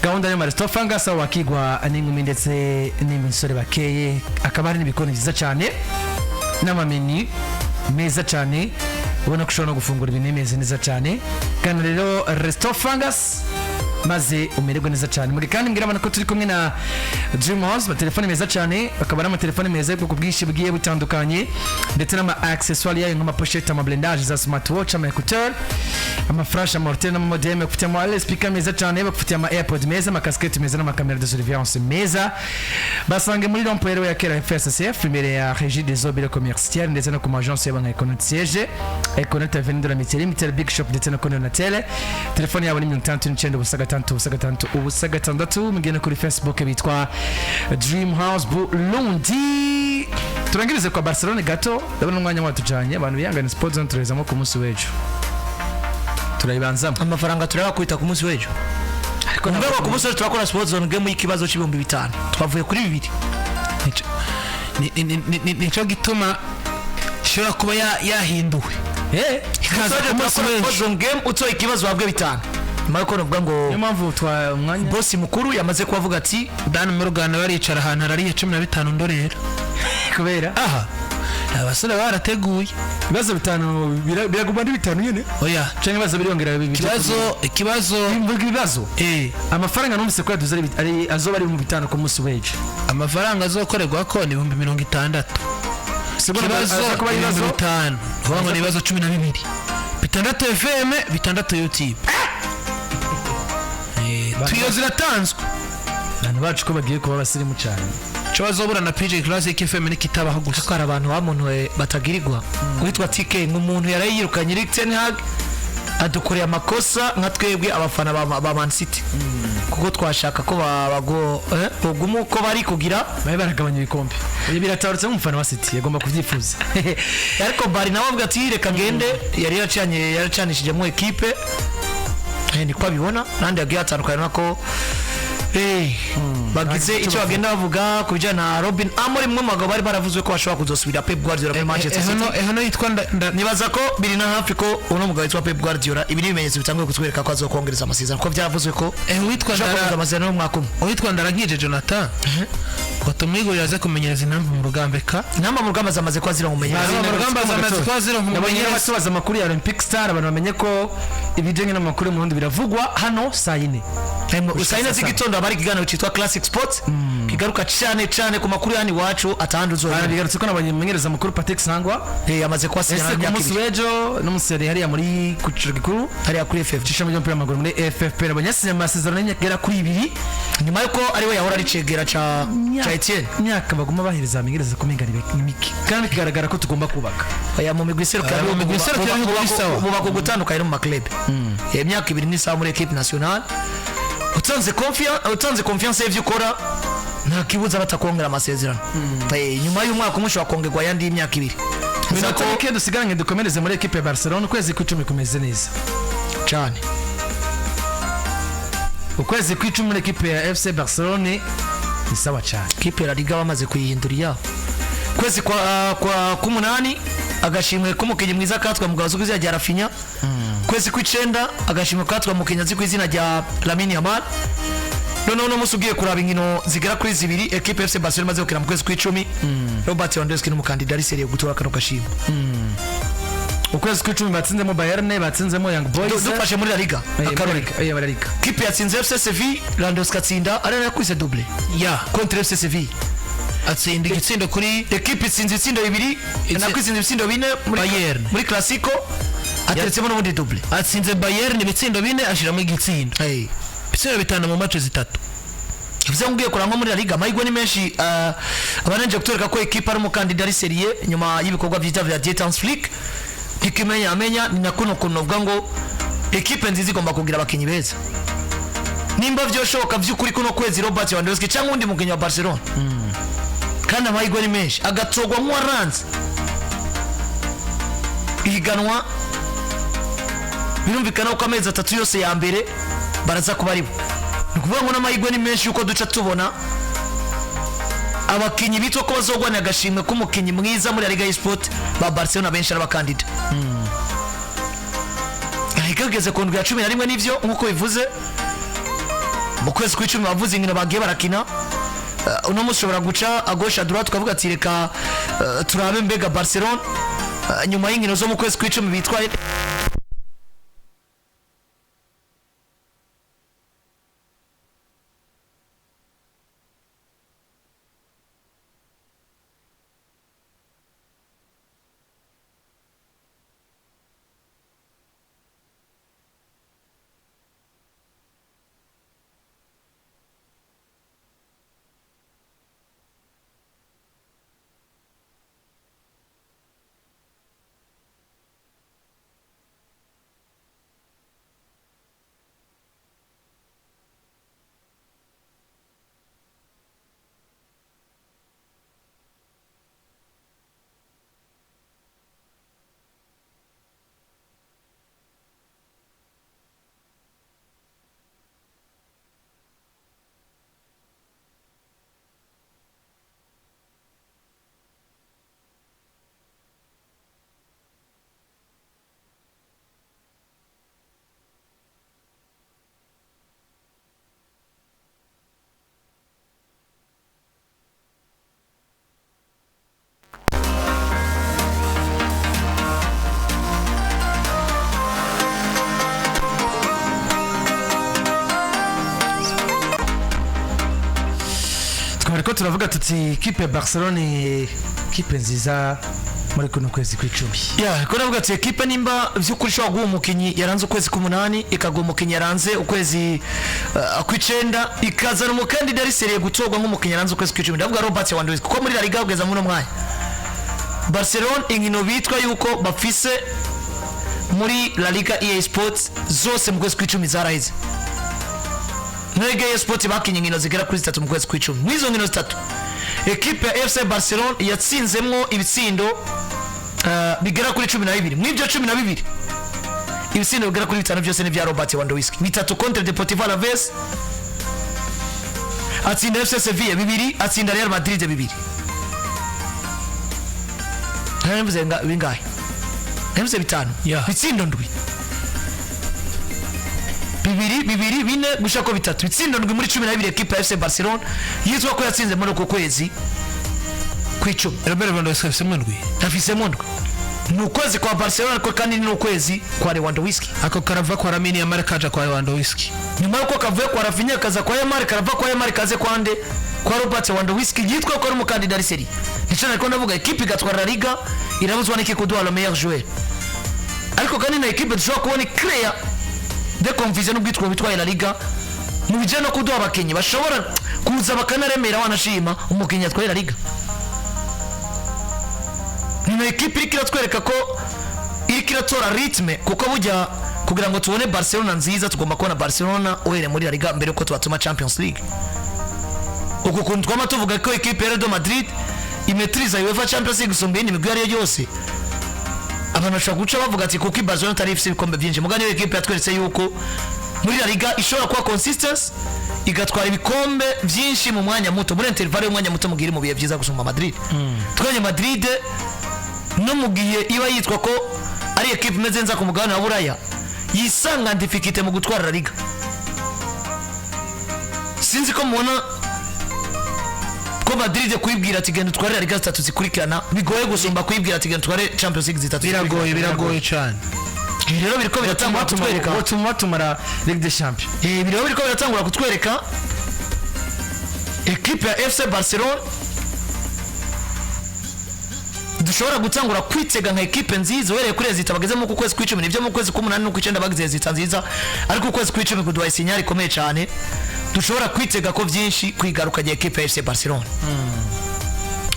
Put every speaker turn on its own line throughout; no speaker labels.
Gahunda yo Resto Fungus, aho wakigwa n'inkumi ndetse n'imisore bakeye, akaba hari n'ibikoni byiza cyane n'amamenu meza cyane, ubona ko ushobora no gufungura ibintu bimeze neza cyane. Gana rero Resto Fungus maze umererwe neza cyane. Muri kandi mbwira abantu ko turi kumwe na Dream House, amatelefone meza cyane, akaba ari amatelefone meza y'ubwoko bwinshi bugiye butandukanye, ndetse n'ama accessoire yayo nk'amapochette, amablindage, za smartwatch, ama écouteur, amaflash, amortel n'amamodem. Bakufitiye ama wireless speaker meza cyane, bakufitiye ama AirPod meza, amakasiketi meza n'amakamera de surveillance meza. Basange muri rond-point ya kera FSCF, imbere ya Régie des eaux, bureau commercial, ndetse no ku agence yabo nka Econet siège, Econet Avenue de la Mutuelle, Mutuelle Big Shop, ndetse no kuri Onatel. Telefone yabo ni 69 0 6 0 6 06. Mugende kuri Facebook bitwa Dream House Burundi. Turangirize kwa Barcelone gato, ndabona umwanya watujanye. Abantu bihangane, Sport Zone turezamo ku munsi w'ejo, turayibanzamo.
Amafaranga turayakubita ku munsi w'ejo.
Ariko
mu rwego ku munsi w'ejo turakora Sport Zone game y'ikibazo cy'ibihumbi 5, twavuye kuri 2.
Nico gituma ishobora kuba yahinduwe ikaza ku munsi
Turakora
w'ejo.
Sport Zone game, utoye ikibazo uhabwe 5, nyuma yuko navuga ngo
Niyo mpamvu twa umwanya.
Bosi mukuru yamaze kubavuga ati
Dan Morgan baricara ahantu arariye 15 ndorera.
Kubera
aha abasore barateguye.
Ibibazo 5 biraguma ari 5 nyine?
Oya.
Cyangwa ibibazo biriyongera
Ikibazo
Mvuga ibibazo. Amafaranga numvise ko yaduze azoba ari 5,000 ku munsi w'ejo.
Amafaranga azokorerwa ko ni 60,000. Ikibazo
Aza kuba ari
ibihumbi
ibibazo
5, uvuga ngo ni ibibazo 12, 6 FM, 6 YouTube. Tuyo ziratanzwe.
Abantu bacu ko bagiye kuba abasirimu cyane.
Ico bazobura na PJ Classic FM nikitabaho gusa.
Ko hari abantu bamuntu batagirirwa. Witwa TK nk'umuntu yaraye yirukanye Erik ten Hag, adukoreye amakosa nka twebwe abafana ba Man City, kuko twashaka ko boguma uko bari kugira
Babe baragabanya ibikombe. Ibi biratarutse, nk'umufana wa City yagomba kubyifuza.
Ariko Bari nawe avuga ati reka ngende, yari yaracanye, yaracanishijemo ekipe. Niko abibona. Nandi yagiye atandukanye nako bagize icyo bagenda bavuga ku bijyanye na Robin Amorim, umwe mu bagabo bari baravuzwe ko bashobora kuzosubira Pep Guardiola muri Manchester City.
Ehono yitwa
Nibaza ko biri na hafi ko uno mugabo witwa Pep Guardiola, ibi ni ibimenyetso bitanguye kutwereka ko azokongereza amasezerano, ko byaravuzwe ko
witwa
ashobora kongereza
ndara
amasezerano y'umwaka umwe.
Uwitwa Ndarankije Jonathan ngo tumwigurire aze kumenyereza Intamba mu Rugamba ka
Intamba mu Rugamba zamaze kuba ziramumenyereza.
Intamba mu Rugamba zamaze kuba
Nabonye
ziramumenyereza.
Abatubaza amakuru ya Olympic Star, abantu bamenye ko ibijyanye n'amakuru yo mu Burundi biravugwa hano saa 4.
Saa 4 z'igitondo haba hari ikiganiro cyitwa Classic Sports, kigaruka cyane cyane ku makuru yani iwacu atahandi uzoyumva.
Bigarutse ko nabonye umumenyereza mukuru Patrick Sangwa
Yamaze kuhasinyana
ese ku
imyaka
munsi
2.
w'ejo n'umunsi yari hariya muri ku cyicaro gikuru
hariya kuri FF
cy'ishami ry'umupira w'amaguru muri FFP, nabonye yasinye amasezerano y'imyaka igera kuri 2.
Nyuma yuko ariwe yahora ari cegera ca Etienne.
Imyaka baguma bahereza abamenyereza kumenga ni mike, kandi bigaragara ko tugomba kubaka.
Aya mu migwi iserukira
Aya mu migwi iserukira ibihugu bisawa.
bubaka ugutandukanye no mu maklebe. Imyaka 2 n'isaha muri équipe nationale, utanze confiance y'ivyo ukora, nta kibuza batakongera amasezerano. Nyuma y'umwaka umwe ushobora kongerwa ayandi y'imyaka 2.
Minota mike dusigaranye, dukomereze muri ekipe ya Barcelona. Ukwezi kw'icumi kumeze neza.
Cyane.
Ukwezi kw'icumi muri ekipe ya FC Barcelone ni sawa cyane.
Kipe ya La Liga bamaze kuyihindura iyabo. Kwezi kwa k'umunani agashimwe k'umukinnyi mwiza katwa mugabo azwi ku izina rya Raphinha. Kwezi kw'icenda agashimwe katwa umukinnyi azwi ku izina rya Lamine Yamal. Noneho uno munsi ugiye kuraba inkino zigera kuri zibiri ekipe FC Barcelona imaze gukina mu kwezi kw'icumi, Robert Lewandowski n'umukandida ari sérieux gutora kano gashimwe.
Ukwezi kw'icumi batsinzemo Bayern, batsinzemo Young Boys.
Dufashe muri La Liga akarorero,
Muri La Liga.
Kipe yatsinze FC Seville, Lewandowski atsinda ari nayo yakubise doublé
ya
contre FC Seville.
Atsinda igitsindo kuri
Ekipe itsinze ibitsindo 2, nako itsinze ibitsindo 4 muri
Bayern.
muri Clasico, ateretsemo n'ubundi doublé.
Atsinze Bayern ibitsindo 4, ashiramo igitsindo.
Hey.
Ibitsindo 5 mu match 3.
Bivuze ngo ugiye kureba nko muri La Liga amahirwe ni menshi, abananje kutwereka ko ekipe ari umukandida ari sérieux nyuma y'ibikorwa byiza vya Dieter Hans Flick. Ntikimenya amenya ni na kuno kuntu uvuga ngo ekipe nziza igomba kugira abakinnyi beza. Nimba vyoshoboka vy'ukuri kuno kwezi Robert Lewandowski cyangwa undi mukinnyi wa Barcelona, kandi amahirwe ni menshi, agatorwa nk'uwaranze ihiganwa, birumvikana ko amezi 3 yose ya mbere baraza kuba aribo. Ni ukuvuga ngo n'amahirwe ni menshi yuko duca tubona abakinnyi bitwa ko bazogwanira agashimwe k'umukinnyi mwiza muri La Liga y'Sport ba Barcelona benshi ari abakandida. La Liga igeze ku ndwi ya 11, nivyo nk'uko bivuze. Mu kwezi kw'icumi bavuze inkino bagiye barakina. Uno munsi ushobora guca à gauche à droite tukavuga ati reka turabe mbega Barcelona nyuma y'inkino zo mu kwezi kw'icumi bitwaye.
Twari ko turavuga tuti kipe ya Barcelone, kipe nziza muri kuno kwezi kw'icumi.
Ya, ko navuga ati ekipe nimba by'ukuri ishobora guha umukinnyi yaranze ukwezi k'umunani, ikaguha umukinnyi yaranze ukwezi kw'icenda, ikazana umukandida ari sérieux gutorwa nk'umukinnyi yaranze ukwezi kw'icumi, ndavuga Robert Lewandowski, kuko muri La Liga kugeza muri uno mwanya Barcelona inkino bitwa yuko bafise muri La Liga EA Sports zose mu kwezi kw'icumi zaraheze. Muri Liga EA Sports bakinye inkino zigera kuri zitatu mu kwezi kw'icumi. Muri izo nkino zitatu, ekipe ya FC Barcelona yatsinzemwo ibitsindo bigera kuri 12. Muri ibyo 12, ibitsindo bigera kuri bitanu byose ni bya Robert Lewandowski: bitatu contre Deportivo Alaves, atsinda FC Sevilla bibiri, atsinda Real Madrid bibiri. Nari bingahe? Navuze bitanu. Bitsindo ndwi, bibiri, bibiri, bine, gushaka ko bitatu, ibitsindo ndwi muri 12 ekipe ya FC Barcelona yitwa ko yatsinze muri uku kwezi kw'icumi.
Robert Lewandowski afisemo ndwi.
Afisemo ndwi. Ni ukwezi kwa Barcelona, ariko kandi ni ukwezi kwa Lewandowski.
Ako karava kwa Lamine Yamal kaja kwa Lewandowski.
Nyuma y'uko kavuye kwa Raphinha kaza kwa Yamal, karava kwa Yamal kaze kwa nde? Kwa Robert Lewandowski, yitwa ko ari umukandida ari sérieux. Nico nariko ndavuga: ekipe igatwara La Liga irabuzwa n'iki kuduha le meilleur joueur? Ariko kandi na ekipe dushobora kubona icréa de confusion n'ubwitwa bitwaye La Liga mu bijyanye no kuduha abakinnyi bashobora kuza bakanaremera, wanashima umukinnyi atwaye La Liga. Ni na ekipe iriko iratwereka ko iriko iratora rythme, kuko bujya kugira ngo tubone Barcelona nziza tugomba kubona Barcelona uhereye muri La Liga mbere yuko tubatuma Champions League. Uku kuntu twama tuvuga ko ekipe ya Real Madrid imaîtriza UEFA Champions League gusumba iyindi migwi iyo ari yo yose, abantu bashobora guca bavuga ati kuko Barcelona itari ifise ibikombe byinshi. Mugani iyo ekipe yatweretse yuko muri La Liga ishobora kuba consistance, igatwara ibikombe byinshi mu mwanya muto, muri intervalle y'umwanya muto, mugihe iri mu bihe byiza gusumba Madrid. Twabonye Madrid no mu gihe iba yitwa ko ari ekipe imeze neza ku mugabane wa Buraya, yisanga difficulté mu gutwara La Liga. Sinzi ko mubona ko Madrid kuyibwira ati genda utware La Liga zitatu zikurikirana bigoye gusumba kuyibwira ati genda utware Champions League zitatu
Biragoye.
zikurikirana.
Biragoye cyane.
Ibi rero biriko biratangura kutwereka
Batuma batumara Ligue des Champions.
Ibi rero biriko biratangura kutwereka ekipe ya FC Barcelona dushobora gutangura kwitega nka ekipe nziza uhereye kuri résultats bagezemo ku kwezi kw'icumi. Nibyo, mu kwezi k'umunani n'ukw'icyenda bagize résultats nziza, ariko ukwezi kw'icumi kuduha signal ikomeye cyane dushobora kwitega ko byinshi kwigaruka rya ekipe ya FC Barcelona.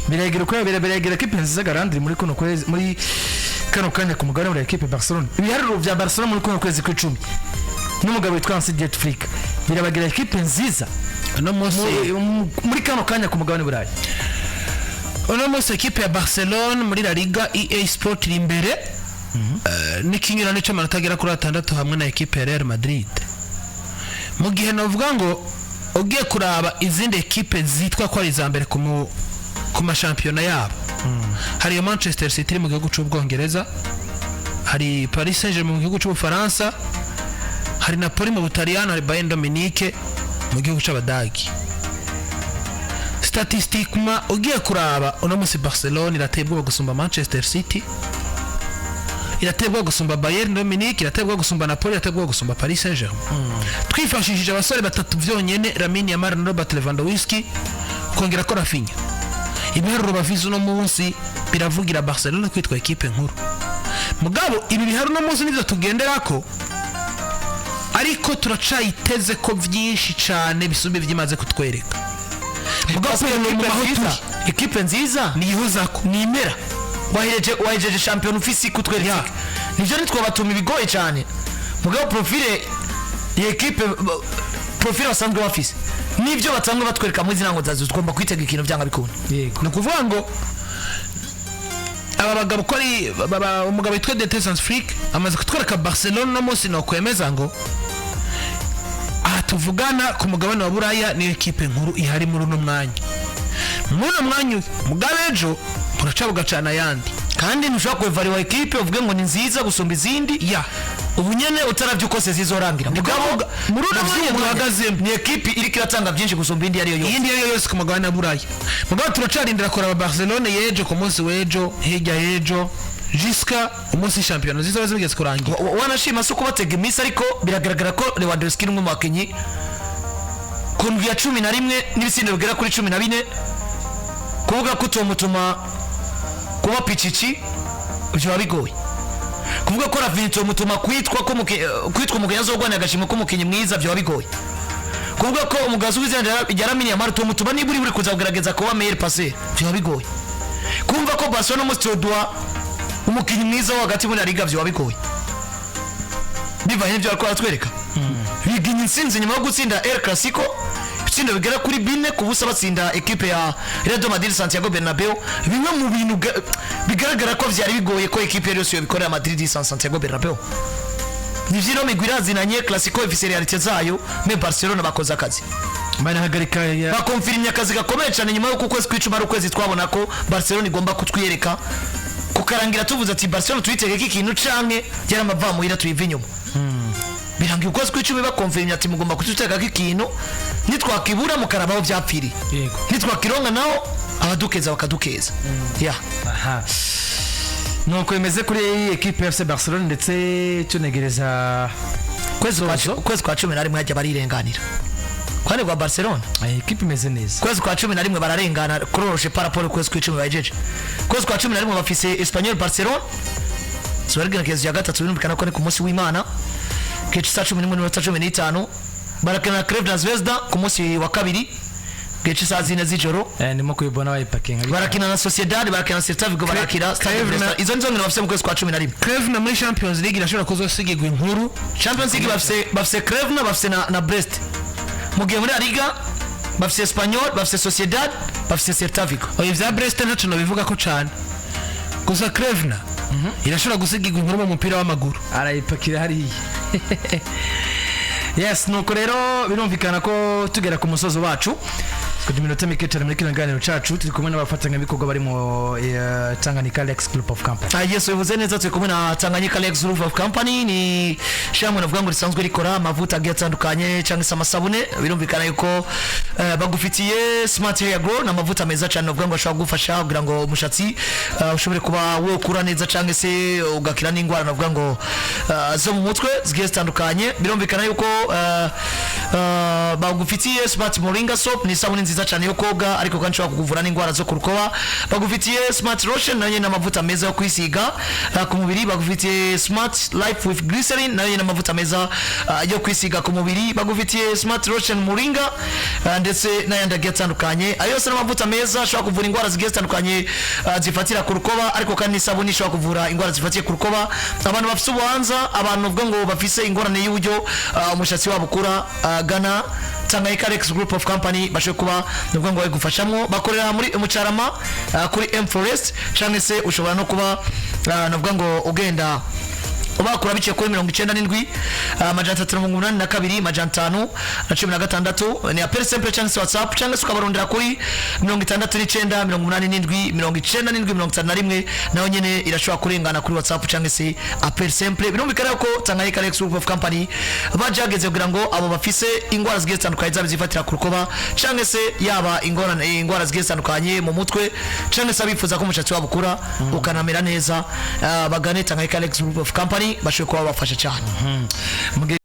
Biragira uko biragira ekipe nziza garandiri muri kuno kwezi, muri kano kanya ku mugabane wa ekipe Barcelona. Ibiharuro bya Barcelona muri kuno kwezi kw'icumi n'umugabo witwa Hansi Dieter Flick birabagira ekipe nziza
Uno munsi
muri kano kanya ku mugabane w'Uburayi.
Uno munsi ekipe ya Barcelona muri La Liga EA Sport iri imbere n'ikinyurane cy'amanota agera kuri atandatu hamwe na ekipe ya Real Madrid, mu gihe navuga ngo ugiye kuraba izindi ekipe zitwa ko ari iza mbere ku mashampiyona yabo, hari iyo Manchester City iri mu gihugu cy'Ubwongereza, hari Paris Saint-Germain mu gihugu cy'Ubufaransa, hari Napoli mu Butaliyani, hari Bayern Dominique. Mu gihugu c'Abadagi, statistiquement ugiye kuraba uno munsi, Barcelona irateye ubwoba gusumba Manchester City, irateye ubwoba gusumba Bayern de Munich, irateye ubwoba gusumba Napoli, irateye ubwoba gusumba Paris Saint Germain. Twifashishije abasore batatu byonyene, Lamine Yamal na Robert Lewandowski, ukongera ko Raphinha, ibiharuro bafise uno munsi biravugira Barcelona kwitwa ekipe nkuru. Mugabo ibi bihari uno munsi nivyo tugenderako, ariko turacayiteze ko byinshi cane bisumba ibyo kutwereka. Mugabo
Ekipe
mu aho
nziza,
turi
ekipe nziza
niyihuzako.
Nimera wahejeje shampiyona ufise kutwereka nivyo, ntitwabatuma ibigoye cyane. Mugabo profile ya ekipe, profile basanzwe bafise nibyo basanzwe batwereka muri zina ngo zazo, tugomba kwitega ikintu byanga bikunda.
Ni ukuvuga ngo aba bagabo uko ari umugabo witwa Dieter Hans Flick amaze kutwereka Barcelona uno munsi nokwemeza ngo aha tuvugana ku mugabane wa Buraya niyo ekipe nkuru ihari muri uno mwanya, muri uno mwanya uyu. Mugabe ejo buraca bugacana ayandi.
Kandi ntushobora kuevariwa ekipe uvuge ngo ni nziza gusumba izindi ubu nyene utaravye uko zizorangira. Mugabo
muri uno
navyo
mwanya
uyu mwanya
duhagazemo,
ni ekipe iriko iratanga byinshi gusumba indi ariyo yose.
Iyindi iyo yose ku mugabane wa Buraya. Mugabo turacarindira kuraba Barcelona y'ejo, ku munsi w'ejo, hirya y'ejo, jusqu'à umunsi shampiyona zizoba zigeze kurangira.
Wanashima si ukubatega iminsi, ariko biragaragara ko Lewandowski ni umwe mu bakinnyi ku ndwi ya 11 n'ibitsindo bigera kuri 14. Kuvuga ko utomutuma kuba pichichi biba bigoye. Kuvuga ko Raphinha utomutuma kwitwa ko kwitwa umukinnyi azogwanira agashimwe k'umukinnyi mwiza byaba bigoye. Kuvuga ko umugazi w'izina rya Lamine Yamal utomutuma niba uri kuza kugerageza kuba meilleur passeur byaba bigoye. Kumva ko Barcelona umunsi toduha umukinnyi mwiza wo hagati muri La Liga byaba bigoye, bivanye n'ibyo bariko baratwereka. Biginya intsinzi nyuma yo gutsinda El Clasico ibitsindo bigera kuri 4-0, batsinda ekipe ya Real de Madrid Santiago Bernabeu. Bimwe mu bintu bigaragara ko vyari bigoye ko ekipe yose yobikorera Madrid san Santiago Bernabeu. Nivyo, ino migwi irazinanye, Clasico ifise réalité zayo, mais Barcelona bakoze akazi.
Banahagarika ya
Bakonfirimye akazi gakomeye cyane nyuma y'uko ukwezi kw'icumi ari ukwezi twabona ko Barcelona igomba kutwiyereka, kukarangira tuvuze ati Barcelona tuyitegeke ikintu canke yaramavamuhira tuyiva inyuma. Birangiye ukwezi kw'icumi bakonfirimye ati mugomba kututegeka ikintu, nitwakibura mukarabaho vyapfiriye, nitwakironka naho abadukeza bakadukeza ya.
Aha, nuko bimeze kuri ekipe ya FC Barcelona, ndetse tunegereza
Ukwezi kwa 11 hajya barirenganira kwani rwa Barcelona.
Ekipe imeze neza.
Kwezi kwa 11 bararengana kuroroshe par rapport ukwezi kw'icumi bahejeje. Kwezi kwa 11 bafise Espanyol Barcelona zibarigeragezo ya gatatu, birumvikana ko ni ku munsi w'Imana kenshi saa 11:15. Barakina na Crvena Zvezda ku munsi wa kabiri gice saa 4 z'ijoro.
Ndimo kuyibona bayipakinga.
Barakina na Sociedad, barakina na Celta Vigo, barakira Stade Brest. Izo nizo nkino bafise mu kwezi kwa 11.
Crvena muri Champions League irashobora kuzosigirwa inkuru.
Champions League bafise Crvena, bafise na Brest, mu gihe muri La Liga bafise Espanyol, bafise Sociedad, bafise Celta Vigo.
Oya, ivya Brest ntaco nobivuga ko cane, gusa Crvena irashobora gusigirwa inkuru mu mupira w'amaguru.
Arayipakira hariya. Yes, nuko rero birumvikana ko tugera ku musozo wacu kugira iminota mike cyane muri kino kiganiro cacu. Turi kumwe n'abafatanyabikorwa bari mu Tanganyika Lex Group of Company.
Ah, yes, ubivuze neza, turi kumwe na Tanganyika Lex Group of Company. Ni shamwe navuga ngo risanzwe rikora amavuta agiye atandukanye cyangwa se amasabune. Birumvikana yuko bagufitiye Smart Hair Grow, ni amavuta meza cyane navuga ngo ashobora kugufasha kugira ngo umushatsi ushobore kuba wokura neza cyangwa se ugakira n'indwara navuga ngo zo mu mutwe zigiye zitandukanye. Birumvikana yuko bagufitiye Smart Moringa Soap, ni isabune nziza cyane yo koga, ariko kandi ishobora kukuvura n'indwara zo ku rukoba. Bagufitiye Smart Lotion, nayo ni amavuta meza yo kwisiga ku mubiri. Bagufitiye Smart Life with Glycerin, nayo ni amavuta meza yo kwisiga ku mubiri. Bagufitiye Smart Lotion Moringa, ndetse n'ayandi agiye atandukanye. Ayo yose ni amavuta meza ashobora kuvura indwara zigiye zitandukanye zifatira ku rukoba, ariko kandi n'isabune ishobora kuvura indwara zifatiye ku rukoba. Abantu bafite ubuhanza, abantu bavuga ngo bafise ingorane y'uburyo umushatsi wabo ukura, gana Tanganyika Lex Group of Company, bashobora kuba nubwo ngo bagufashamwo. Bakorera muri Mucarama, kuri M Forest, cyangwa se ushobora no kuba navuga ngo ugenda Bakura biciye kuri 97 382 516, ni appel simple cyangwa se WhatsApp, cyangwa se ukabarondera kuri 69 87 97 51, nayo nyene irashobora kurengana kuri WhatsApp cyangwa se appel simple. Birumvikana ko Tanganyika Alex Group of Company bajageze kugira ngo abo bafise ingwara zigiye zitandukanye, zaba zifatira ku rukoba cyangwa se yaba ingorane, ingwara zigiye zitandukanye mu mutwe, cyangwa se abifuza ko umushatsi wabo ukura ukanamera neza, bagane Tanganyika Alex Group of Company, bashobora kuba babafasha cyane.
Muge-